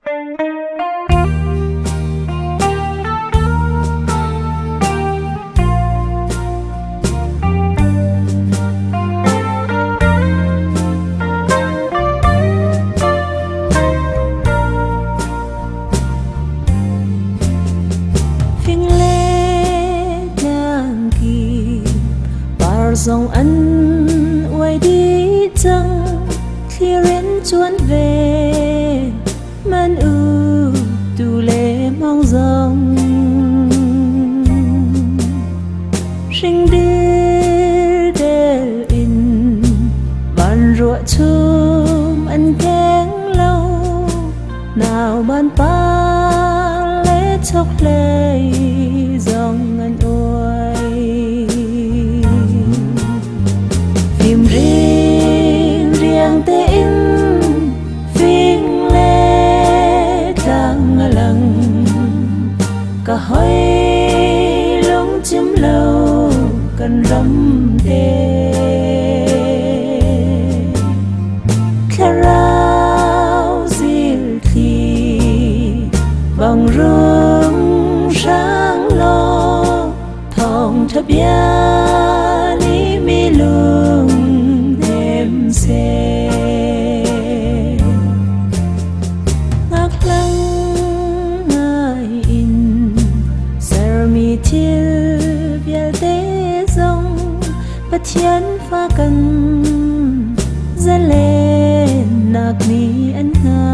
Fing le tlang kip par zong an uai dih cang, thlir in cuan ve man u tu le mong zong hring dil del in van ruah chum an keng lo, nau ban par le chok hlei zong an uai. Phim ring riang tein fing le tlang a lang, ka hoi lung chim lo kan ram te. Thlarau zil thli bang rung hrang law, thawng ṭha bia nih mi lung hnem seh. Ngaklang ngai in sermi thil vialte zong Pathian fa kan zalennak nih an hna.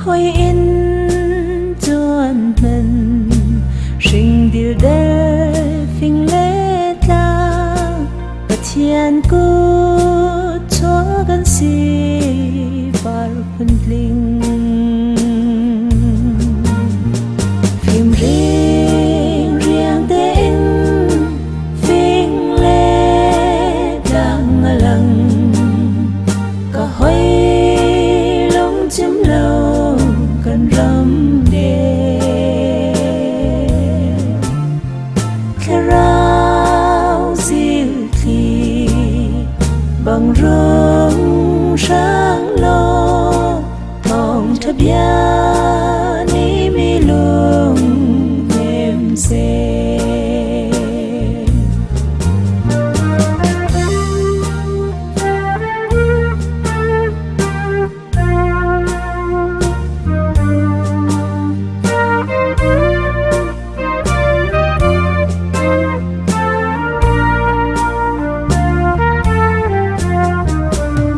Hoi in tuan hman hring dildel fing le tlang, Pathian kut chuah kan si par phuntling. Phim ring riang tein fing le tlang a lang, ka hoi lung chim lo kan ram de. Thlarau zil thli bang rung hrang law, thawng ṭha bia nih mi lung hnem seh.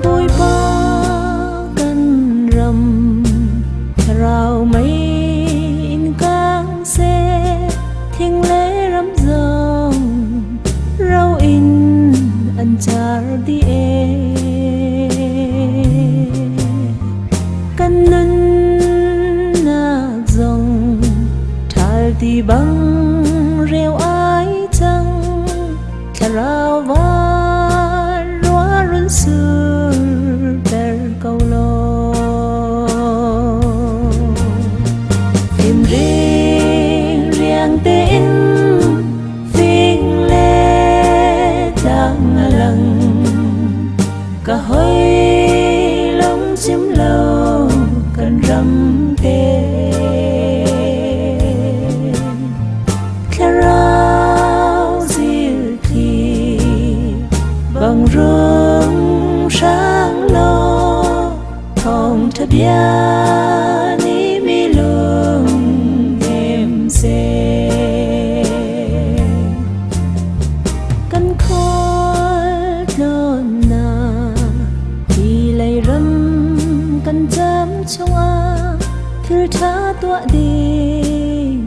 Bawipa kan ram thlarau mei in kang seh, thing le ram zong ro in an car dih ee. Kan nunnak zong ṭhal ti bang reu ai cang, thlarau van rua run surter ko law. Fim ring riang tein fing le tlang a lang, ka hoi lung chim lo kan ram te. Thlarau zil thli bang rung hrang law, thawng ṭha bia nih mi lung hnem seh. Kan khual tlawnnak hi lei ram kan cam chungah, thil ṭha tuah ding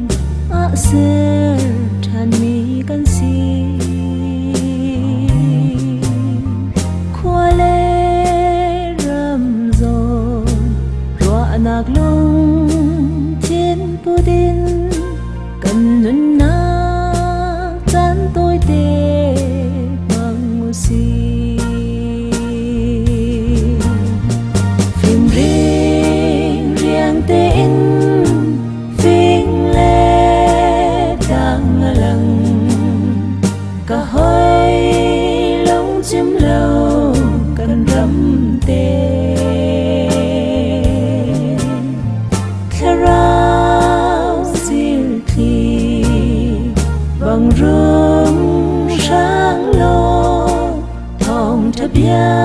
ah ser ṭhanmi kan si. Khua le ram zawn ruahnak lungthin put in kan nunnak caan tawite hmang u sih. Fim ring riang tein fing le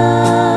Lai.